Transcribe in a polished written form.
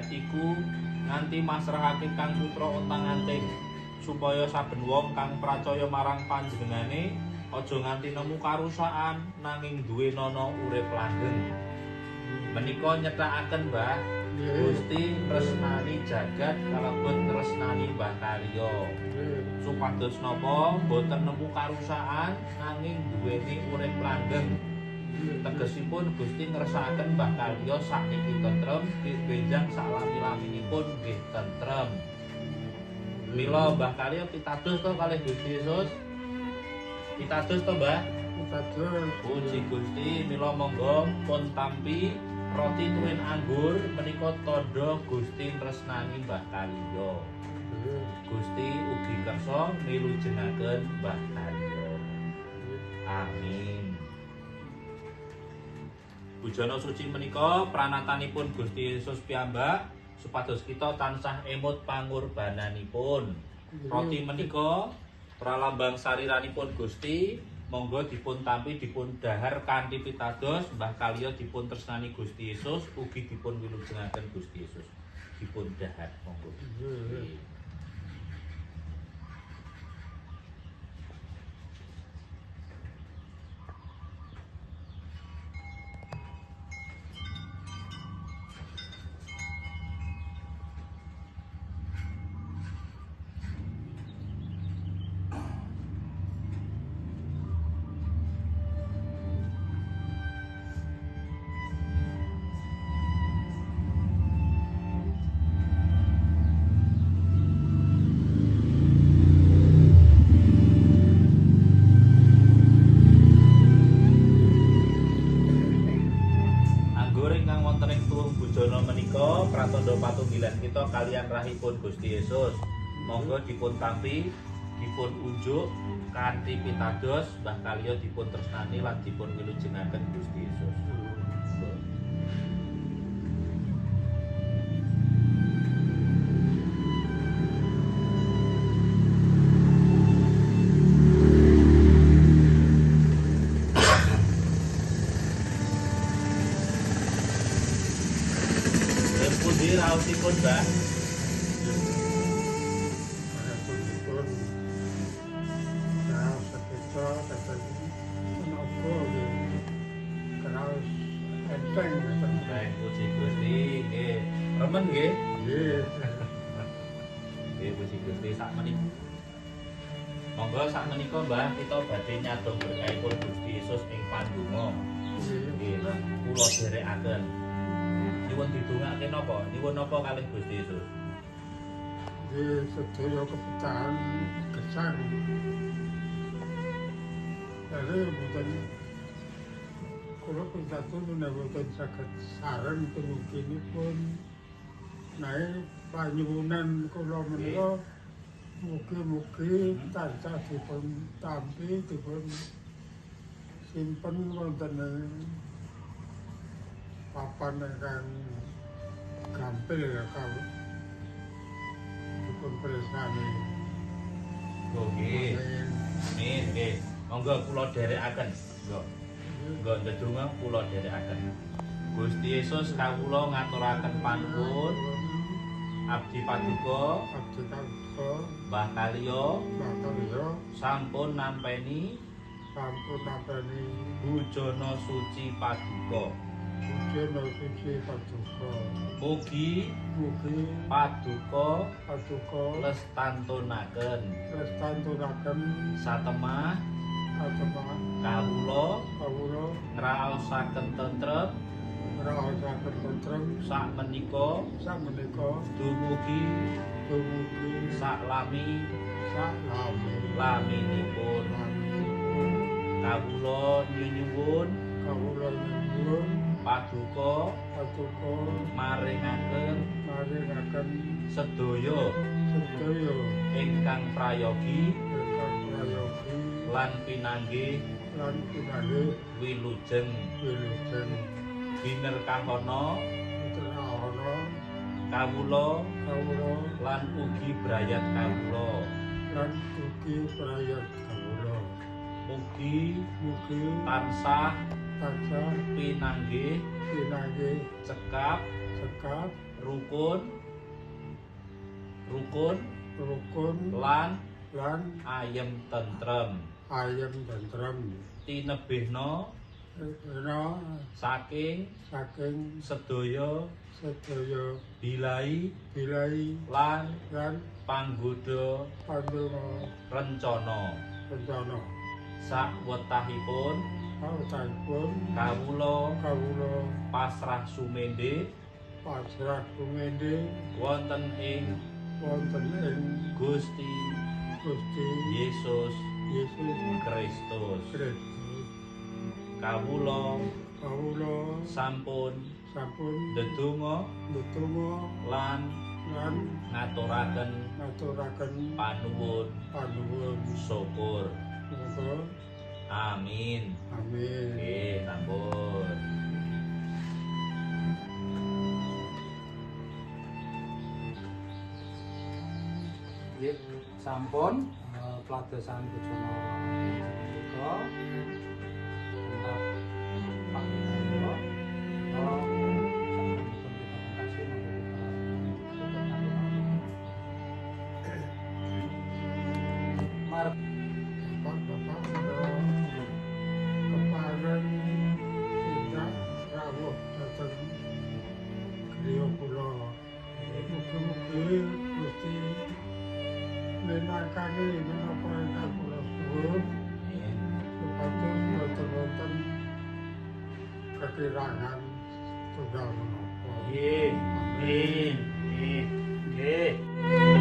jahat iku nganti masrahake Kang Putra ontang-anting supaya saben wong kang pracaya marang panjenengane aja nganti nemu karusakan nanging duwe nono urip langgeng. Menika nyetakaken Mbah Gusti tresnani jagat kalebet tresnani Mbah Karyo. Supados napa boten nemu karusakan nanging duweni urip langgeng. Tegesipun Gusti ngersakaken Mbah Karyo sakniki tentrem, nggih benjang saklami-laminipun nggih tentrem. Mila Mbah Karyo pitados to kalih Gusti Yesus. Pitados to Mbah? Pitados. Puji Gusti, mila monggo pun tampi roti tuwin anggur menika tandha Gusti tresnani Mbah Karyo. Gusti ugi kersa milujengaken Mbah Karyo. Amin. Bujana suci menika pranatanipun Gusti Yesus piyambak supados kita tansah emut pangorbananipun. Roti menika pralambang sariranipun Gusti, monggo dipun tampi dipun dahar kanthi pitados Mbah Kalya dipun tresnani Gusti Yesus ugi dipun wilujengaken Gusti Yesus. Dipun dahar monggo. Patunggilan kita kalian rahipun Gusti Yesus. Monggo dipun tampi, dipun unjuk kanthi pitados Mbah Kalya dipun tresnani lan dipun wilujengaken Gusti Yesus. Raosipun Mbah. Raosipun raos sekeca kados menapa nggih. Kraos enteng ngoten. Baik, puji Gusti nggih. Remen nggih? Nggih. Nggih puji Gusti sak menika. Monggo sak menika Mbah kita badhe nyadong berkahipun Gusti Yesus ing pandonga. Nggih, kula dherekaken. Nyuwun didongake napa? Nyuwun napa kalih Gusti Yesus? Nggih, sedaya kebetahan gesang. Lha mboten kula pitados menawi saged sareng tumuginipun nanging panyuwunan kula menika mugi-mugi tansah dipun tampi dipun simpen wonten ing papan ingkang gampil kawula dipun pirsani. Nggih. Amin nggih. Monggo kula dherekaken. Monggo. Monggo ndedonga kula dherekaken. Gusti Yesus kawula ngaturaken panuwun abdi paduka, abdi paduka Mbah Kalya, Mbah Kalya sampun nampeni bujana suci paduka. Bujana suci paduka. Mugi mugi paduka paduka lestantunaken lestantunaken satemah satemah kawula kawula ngraosaken tentrem ngraosaken tentrem sak menika sak menika dumugi dumugi saklami saklami laminipun kawula nyuwun kawula nyuwun paduka paduka maringaken maringaken sedaya sedaya ingkang prayogi ingkang prayogi lan pinanggih wilujeng wilujeng binerkahana binerkahana kawula kawula lan ugi brayat kawula lan ugi brayat kawula mugi mugi tansah tansah pinanggih pinanggih cekap cekap Rukun rukun rukun lan lan ayem tentrem. Ayem tentrem. Tinebihna Rena saking saking sedaya sedaya bilai bilai lan lan panggoda pandonga rencana. Rencana. Sakwetahipun sawetahipun kawula kawula pasrah sumende pasrah sumende wonten ing wonten ing Gusti Gusti Yesus Yesus Kristus. Kristus. Kawula Kawula sampun sampun ndedonga ndedonga lan lan ngaturaken ngaturaken panuwun panuwun syukur. Syukur. Amin. Amin. Nggih, sampun. Nggih, sampun peladosan bojone menika. Mantap Pak Winoyo. Sampun kita pungkasi, monggo kita tutup kanggo pamit. Marep Bapak-bapak kula kepareng tindak rawuh dhateng griya kula. Mugi-mugi Gusti minangkani menapa ingkang kula suwun Amin. Supados boten wonten kekirangan tunggal menapa. Nggih. Amin. Nggih. Nggih.